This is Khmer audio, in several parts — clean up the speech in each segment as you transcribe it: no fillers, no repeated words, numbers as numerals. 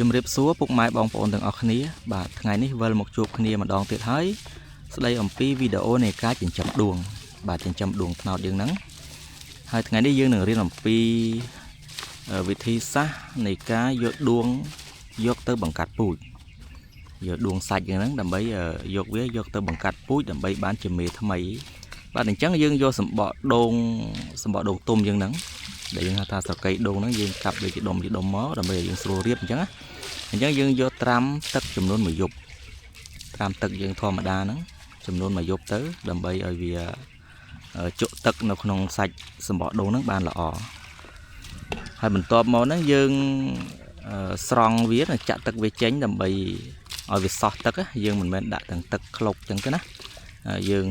ជំរាបសួរពុកម៉ែបងប្អូនទាំងអស់គ្នាបាទថ្ងៃនេះវិលមកជួបគ្នាម្ដងទៀតហើយស្ដីអំពីវីដេអូនៃការចិញ្ចឹមដួងបាទចិញ្ចឹមដួងត្នោតយើងហ្នឹងហើយថ្ងៃនេះយើងនឹងរៀនអំពីវិធីសាស្ត្រនៃការយកដួងយកទៅបង្កាត់ពូជយកដួងសាច់យើងហ្នឹងដើម្បីយកវាយកទៅបង្កាត់ពូជដើម្បីបានជាមេថ្មីបាទអញ្ចឹងយើងយកសម្បកដូងសម្បកដូងទុំយើងហ្នឹងដែលយើងហៅថាស្រកីដូងហ្នឹងយើងកាប់វាជាដុំជាដុំមកដើម្បីឲ្យយើងស្រួលរៀបអញ្ចឹងណាអញ្ចឹងយើងយកត្រាំទឹកចំនួន1យប់ត្រាំទឹកយើងធម្មតាហ្នឹងចំនួន1យប់ទៅដើម្បីឲ្យវាជក់ទឹកនៅក្នុងសាច់សម្បកដូងហ្នឹងបានល្អហើយបន្ទាប់មកហ្នឹងយើងស្រង់វាចាក់ទឹកវាចេញដើម្បីឲ្យវាសោះទឹកយើងមិនមែនដាក់ទាំងទឹកក្លុកអញ្ចឹងទេណាយើង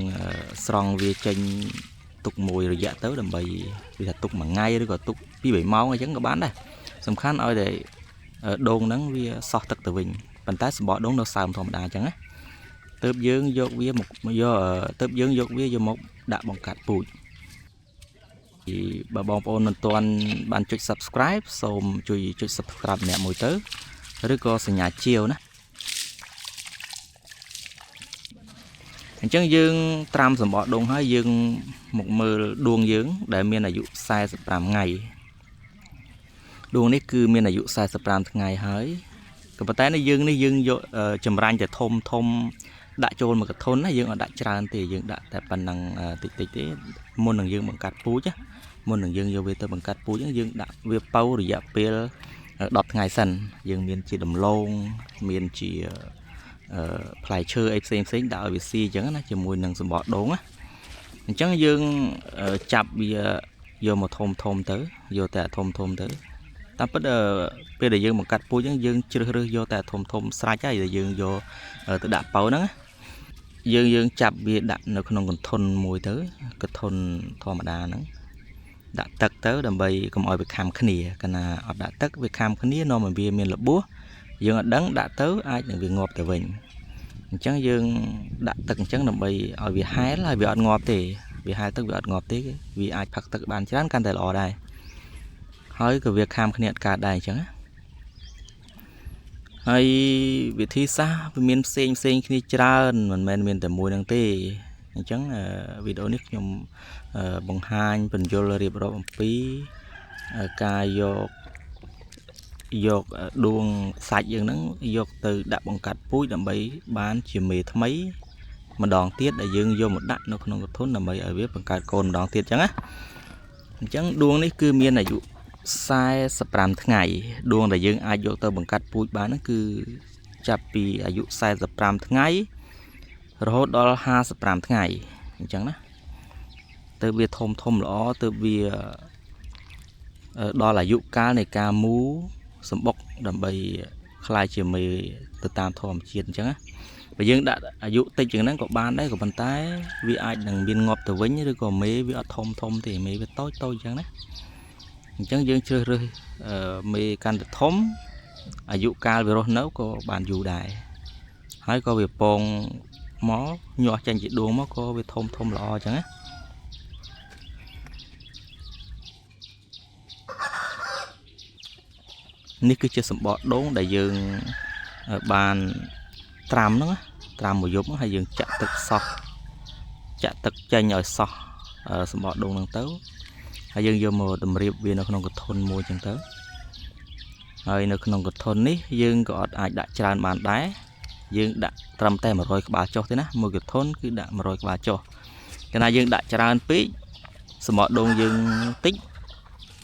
ស្រង់វាចេញទុកមួយរយៈទៅដើម្បីវាថាទុកមួយថ្ងៃឬក៏ទុក2 3ម៉ោងអញ្ចឹងក៏បានដែរសំខាន់ឲ្យតែដូងហ្នឹងវាសោះទឹកទៅវិញប៉ុន្តែសម្បកដូងនៅសើមធម្មតាអញ្ចឹងណាទើបយើងយកវាមកយកទើបយើងយកវាយកមកដាក់បង្កាត់ពូជបើបងប្អូនមិនទាន់បានចុច Subscribe សូមជួយចុច Subscribe ម្នាក់មួយទៅឬក៏សញ្ញាជាវណាអញ្ចឹងយើងត្រាំសម្បកដូងហើយយើងមកមើលដួងយើងដែលមានអាយុ45ថ្ងៃដួងនេះគឺមានអាយុ45ថ្ងៃហើយក៏ប៉ុន្តែនេះយើងយកចម្រាញ់តែធំធំដាក់ចូលមួយកធុនណាយើងអត់ដាក់ច្រើនទេយើងដាក់តែប៉ុណ្ណឹងតិចតិចទេមុននឹងយើងបង្កាត់ពូជមុននឹងយើងយកវាទៅបង្កាត់ពូជយើងដាក់វាប៉ៅរយៈពេល10ថ្ងៃសិនយើងមានជាដំឡូងមានជាផ្លែឈើអីផ្សេងផ្សេងដាក់ឲ្យវាស៊ីអញ្ចឹងណាជាមួយនឹងសម្បកដូងណាអញ្ចឹងយើងចាប់វាយកមកធំធំទៅយកតែធំធំទៅតាមពិតពេលដែលយើងបង្កាត់ពូជហ្នឹងយើងជ្រើសរើសយកតែធំធំស្រេចហើយដែលយើងយកទៅដាក់ប៉ៅហ្នឹងយើងចាប់វាដាក់នៅក្នុងកន្ធុនមួយទៅកន្ធុនធម្មតាហ្នឹងដាក់ទឹកទៅដើម្បីកុំឲ្យវាខាំគ្នាកាលណាអត់ដាក់ទឹកវាខាំគ្នានាំឲ្យវាមានរបួសយើងអត់ដឹងដាក់ទៅអាចនឹងវាងាប់ទៅវិញអញ្ចឹងយើងដាក់ទឹកអញ្ចឹងដើម្បីឲ្យវាហែលហើយវាអត់ងាប់ទេវាហែលទឹកវាអត់ងាប់ទេវាអាចផឹកទឹកបានច្រើនកាន់តែល្អដែរហើយក៏វាខាំគ្នាអត់កើតដែរអញ្ចឹងណាហើយវិធីសាស្ត្រវាមានផ្សេងផ្សេងគ្នាច្រើនមិនមែនមានតែមួយនឹងទេអញ្ចឹងវីដេអូនេះខ្ញុំបង្ហាញបញ្យលរៀបរាប់អំពីការយកដួងសាច់យើងហ្នឹងយកទៅដាក់បង្កាត់ពូជដើម្បីបានជាមេថ្មីម្ដងទៀតដែលយើងយកមកដាក់នៅក្នុងកធុនដើម្បីឲ្យវាបង្កើតកូនម្ដងទៀតអញ្ចឹងណាអញ្ចឹងដួងនេះគឺមានអាយុ45ថ្ងៃដួងដែលយើងអាចយកទៅបង្កាត់ពូជបានហ្នឹងគឺចាប់ពីអាយុ45ថ្ងៃរហូតដល់55ថ្ងៃអញ្ចឹងណាទៅវាធំធំល្អទៅវាដល់អាយុកាលនៃការមូសម្បុកដើម្បីក្លាយជាមេទៅតាមធម្មជាតិអញ្ចឹងណាបើយើងដាក់អាយុតិចជាងហ្នឹងក៏បានដែរក៏ប៉ុន្តែវាអាចនឹងមានងាប់ទៅវិញឬក៏មេវាអត់ធំធំទេមេវាតូចតូចអញ្ចឹងណាអញ្ចឹងយើងជ្រើសរើសមេកាន់តែធំអាយុកាលវារស់នៅក៏បានយូរដែរហើយក៏វាពងមកញាស់ចេញជាដួងមកក៏វាធំធំល្អអញ្ចឹងណានេះគឺជាសម្បកដូងដែលយើងបានត្រាំហ្នឹងត្រាំមួយយប់ហើយយើងចាក់ទឹកសោះចាក់ទឹកចេញឲ្យសោះសម្បកដូងហ្នឹងទៅហើយយើងយកមកតម្រៀបវានៅក្នុងកធុនមួយអញ្ចឹងទៅហើយនៅក្នុងកធុននេះយើងក៏អត់អាចដាក់ច្រើនបានដែរយើងដាក់ត្រឹមតែ100ក្បាលចុះទេណាមួយកធុនគឺដាក់100ក្បាលចុះកាលណាយើងដាក់ច្រើនពេកសម្បកដូងយើងតិច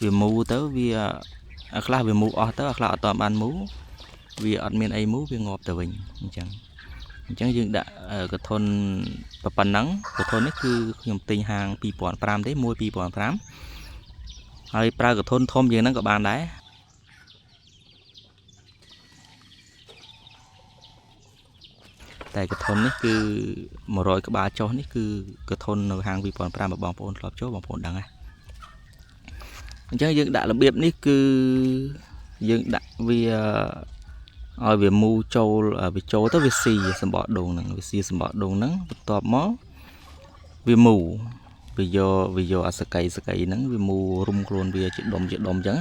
វាមូទៅវាអាខ្លះវាមូអស់ទៅអាខ្លះអត់តាន់បានមូវាអត់មានអីមូវាងាប់ទៅវិញអញ្ចឹងយើងដាក់កធុនប៉ុណ្ណឹងកធុននេះគឺខ្ញុំទិញហាង2005ទេមួយ2005ហើយប្រើកធុនធំជាងហ្នឹងក៏បានដែរតែកធុននេះគឺ100ក្បាលចុះនេះគឺកធុននៅហាង2005បងប្អូនធ្លាប់ចូលបងប្អូនដឹងហើយអញ្ចឹងយើងដាក់របៀបនេះគឺយើងដាក់វាឲ្យវាមូចូលវាចូលទៅវាស៊ីសម្បកដូងហ្នឹងវាស៊ីសម្បកដូងហ្នឹងបន្ទាប់មកវាមូវាយកអាសកីហ្នឹងវាមូរុំខ្លួនវាជាដុំជាដុំអញ្ចឹង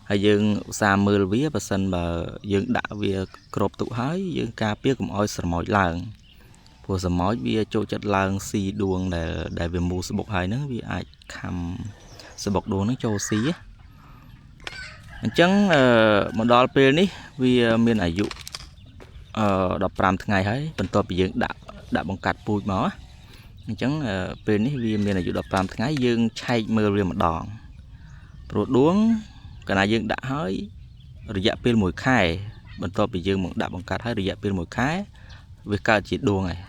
ហើយយើងឧស្សាហ៍មើលវាបើសិនបើយើងដាក់វាគ្របទុកហើយយើងការពារកុំឲ្យស្រមោចឡើងព្រោះស្រមោចវាចូលចិត្តឡើងស៊ីដួងដែលវាមូលស្បុកហើយហ្នឹងវាអាចខំស្បុកដួងហ្នឹងចូលស៊ីណាអញ្ចឹងមកដល់ពេលនេះវាមានអាយុ15ថ្ងៃហើយបន្ទាប់ពីយើងដាក់បង្កាត់ពូជមកណាអញ្ចឹងពេលនេះវាមានអាយុ15ថ្ងៃយើងឆែកមើលវាម្ដងព្រោះដួងកាលណាយើងដាក់ហើយរយៈពេល1ខែបន្ទាប់ពីយើងមកដាក់បង្កាត់ហើយរយៈពេល1ខែវាកើតជាដួងហើយ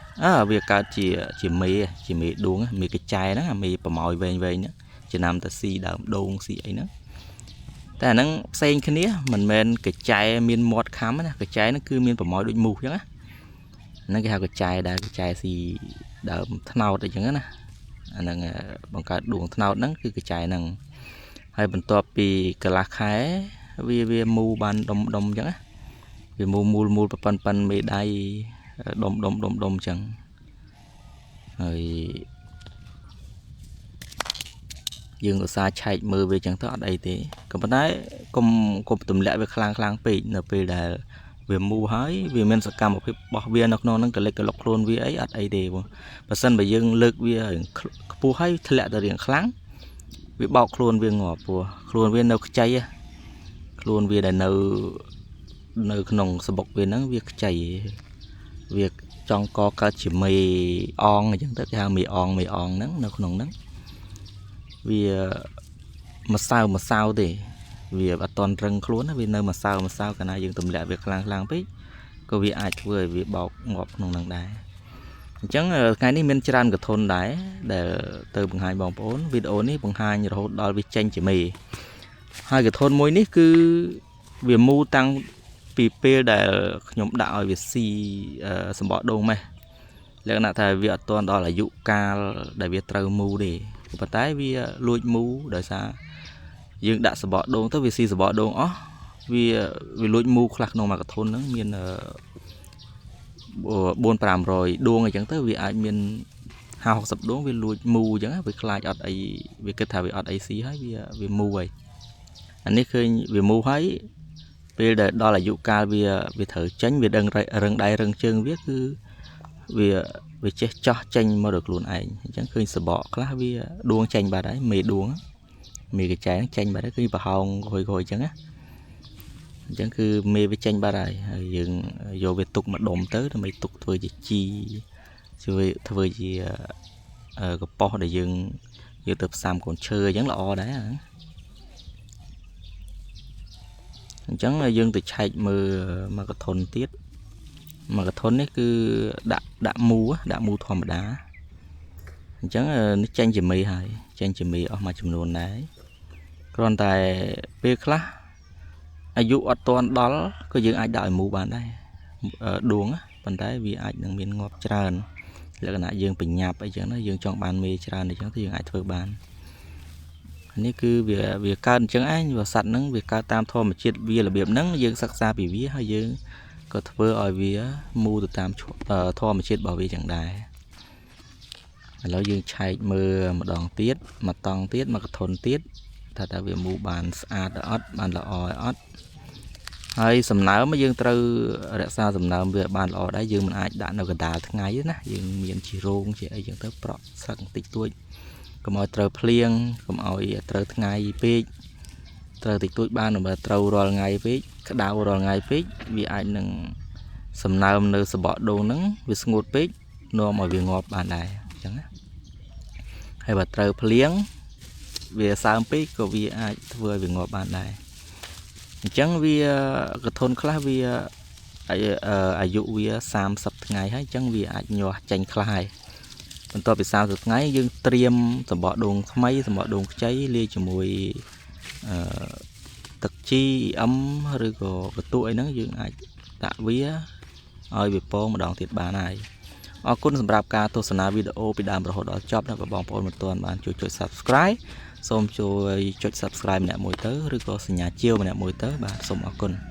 វាកើតជាមេជាមេដួងមេកញ្ចែហ្នឹងអាមេប្រម៉ោយវែងៗហ្នឹងចំណាំតែស៊ីដើមដូងស៊ីអីហ្នឹងតែអាហ្នឹងផ្សេងគ្នាមិនមែនកញ្ចែមានមាត់ខំណាកញ្ចែហ្នឹងគឺមានប្រម៉ោយដូចមូសអញ្ចឹងណាហ្នឹងគេហៅកញ្ចែដែរកញ្ចែស៊ីដើមត្នោតអីចឹងណាអាហ្នឹងបង្កើតដួងត្នោតហ្នឹងគឺកញ្ចែហ្នឹងហើយបន្ទាប់ពីកន្លះខែវាមូបានដុំដុំអញ្ចឹងណាវាមូមូលមូលប៉ិនមេដៃដុំដុំដុំដុំអញ្ចឹងហើយយើងឧស្សាហ៍ឆែកមើលវាអញ្ចឹងទៅអត់អីទេក៏ប៉ុន្តែកុំទម្លាក់វាខ្លាំងខ្លាំងពេកនៅពេលដែលវាមូហើយវាមានសកម្មភាពរបស់វានៅក្នុងហ្នឹងកលិចកលុកខ្លួនវាអីអត់អីទេបងបើសិនបើយើងលើកវារៀងខ្ពស់ហើយធ្លាក់ទៅរៀងខ្លាំងវាបោកខ្លួនវាងាប់ព្រោះខ្លួនវានៅខ្ចីខ្លួនវាដែលនៅក្នុងសបុកវាហ្នឹងវាខ្ចីវាចង់កកើតជាមេអងអញ្ចឹងទៅគេហៅមេអងមេអងហ្នឹងនៅក្នុងហ្នឹងវាម្សៅម្សៅទេវាអត់តន់រឹងខ្លួនណាវានៅម្សៅម្សៅកាលណាយើងទម្លាក់វាខ្លាំងខ្លាំងពេកក៏វាអាចធ្វើឲ្យវាបោកងាប់ក្នុងហ្នឹងដែរអញ្ចឹងថ្ងៃនេះមានច្រើនកធនដែរដែលទៅបង្ហាញបងប្អូនវីដេអូនេះបង្ហាញរហូតដល់វាចេញជាមេហើយកធនមួយនេះគឺវាមូលតាំងពីពេលដែលខ្ញុំដាក់ឲ្យវាស៊ីសម្បកដូងម៉េះលក្ខណៈថាវាអត់ទាន់ដល់អាយុកាលដែលវាត្រូវមូលទេប៉ុន្តែវាលួចមូលដោយសារយើងដាក់សម្បកដូងទៅវាស៊ីសម្បកដូងអស់វាលួចមូលខ្លះក្នុងមួយកធនហ្នឹងមាន4 500ដួងអញ្ចឹងទៅវាអាចមាន50 60ដួងវាលួចមូលអញ្ចឹងវាខ្លាចអត់អីវាគិតថាវាអត់អីស៊ីហើយវាមូលហើយអានេះឃើញវាមូលហើយពេលដែលដល់អាយុកាលវាត្រូវចេញវាដឹងរឹងដៃរឹងជើងវាគឺវាចេះចោះចេញមកដោយខ្លួនឯងអញ្ចឹងឃើញសបកខ្លះវាដួងចេញបាត់ហើយមេដួងមេកញ្ចែចេញបាត់ហើយគឺប្រហោងក្រួយៗអញ្ចឹងណាអញ្ចឹងគឺមេវាចេញបាត់ហើយហើយយើងយកវាទុកម្ដុំទៅដើម្បីទុកធ្វើជាជីជួយធ្វើជាកប៉ុសដែលយើងយកទៅផ្សំកូនឈើអញ្ចឹងល្អដែរហ្នឹងអញ្ចឹងយើងទៅឆែកមើលមួយកធនទៀតមួយកធននេះគឺដាក់មូដាក់មូធម្មតាអញ្ចឹងនេះចេញជាមេហើយចេញជាមេអស់មួយចំនួនដែរគ្រាន់តែពេលខ្លះអាយុអត់ទាន់ដល់ក៏យើងអាចដាក់ឲ្យមូបានដែរដួងប៉ុន្តែវាអាចនឹងមានងាប់ច្រើនលក្ខណៈយើងបញ្ញាប់អីចឹងណាយើងចង់បានមេច្រើនអីចឹងទៅយើងអាចធ្វើបាននេះគឺវាកើតអញ្ចឹងឯងវាសត្វហ្នឹងវាកើតតាមធម្មជាតិវារបៀបហ្នឹងយើងសិក្សាពីវាហើយយើងក៏ធ្វើឲ្យវាមូលទៅតាមធម្មជាតិរបស់វាចឹងដែរឥឡូវយើងឆែកមើលម្ដងទៀតមួយតង់ទៀតមួយកធនទៀតថាតើវាមូលបានស្អាតអត់បានល្អអត់ហើយសំណើមយើងត្រូវរក្សាសំណើមវាបានល្អដែរយើងមិនអាចដាក់នៅកណ្ដាលថ្ងៃទេណាយើងមានជារោងជាអីចឹងទៅប្រក់ស្លឹកបន្តិចតួចកុំឲ្យត្រូវភ្លៀងកុំឲ្យត្រូវថ្ងៃពេកត្រូវតិចតួចបានបើត្រូវរាល់ថ្ងៃពេកក្តៅរាល់ថ្ងៃពេកវាអាចនឹងសំណើមនៅសបកដូងហ្នឹងវាស្ងួតពេកនាំឲ្យវាងាប់បានដែរអញ្ចឹងណាហើយបើត្រូវភ្លៀងវាសើមពេកក៏វាអាចធ្វើឲ្យវាងាប់បានដែរអញ្ចឹងវាកធនខ្លះវាអាយុវា30ថ្ងៃហើយអញ្ចឹងវាអាចញាស់ចេញខ្លះហើយបន្ទាប់ពី30ថ្ងៃយើងត្រៀមសម្បកដូងថ្មីសម្បកដូងខ្ចីលាយជាមួយអឺទឹកជីអឹមឬក៏កន្ទក់អីហ្នឹងយើងអាចដាក់វាឲ្យវាពងម្ដងទៀតបានហើយអរគុណសម្រាប់ការទស្សនាវីដេអូពីដើមរហូតដល់ចប់ណាបងប្អូនមិនទាន់បានជួយចុច Subscribe សូមជួយចុច Subscribe ម្នាក់មួយទៅឬក៏សញ្ញាជាវម្នាក់មួយទៅបាទសូមអរគុណ។